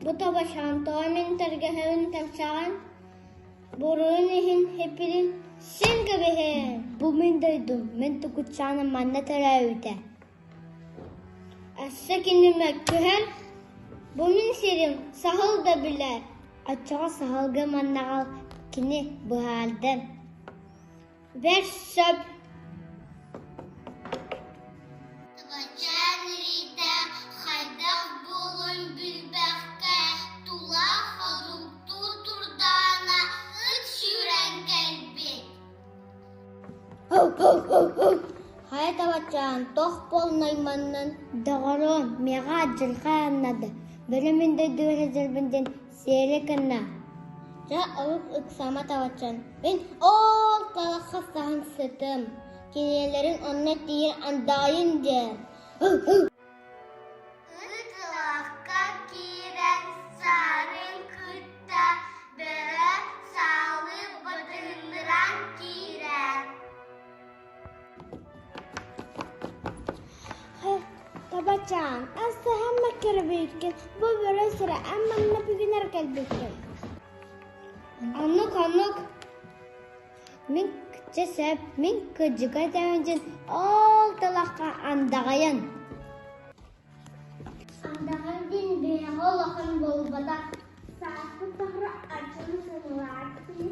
Бу табачаан тоҕо мин тэлгэһэбин тэлсэҕин? Буруйун иһин эппитин син кэбиһэн. Бу мин дойдум, мин тукуччааным манна төрөөбүтэ. Өссө кини мөккүһэн, бу мин сирим, саһыл да билэр. Оччоҕо саһылга маннаҕал кини быһаарда. Бэрт сөп Табачаан илиитэ хайдах буолуон билбэккэ тула ходуктуу турдаҕына ыт сүүрэн кэлбит. Хайа табачаан, туох буолнай маннан? Доҕоруом, миэхэ адьырҕа аннады. Бөрө мин дойдубар сылдьарбын диэн сиэри гынна. Дьэ, олус ыксама табачаан. Мин ол талахха саһан сытым. Кинилэрин онно тиийэн андаҕайын диэн. Ыт ылахха киирэн саарын кытта бөрө саалыы батыһыннаран киирэр. Табачаан, астаһан маккырабыыккын, бу бөрө сирэ эн манна бүгүн кэлбиккин. Оннук, оннук. Мин чэ сөп, мин кырдьыга этэбин дьин ол талахха андаҕайан. Андаҕай диэн бэйэҕэ улахан буолбатах. Сааскы сахара аччыгын сыҥалааччы.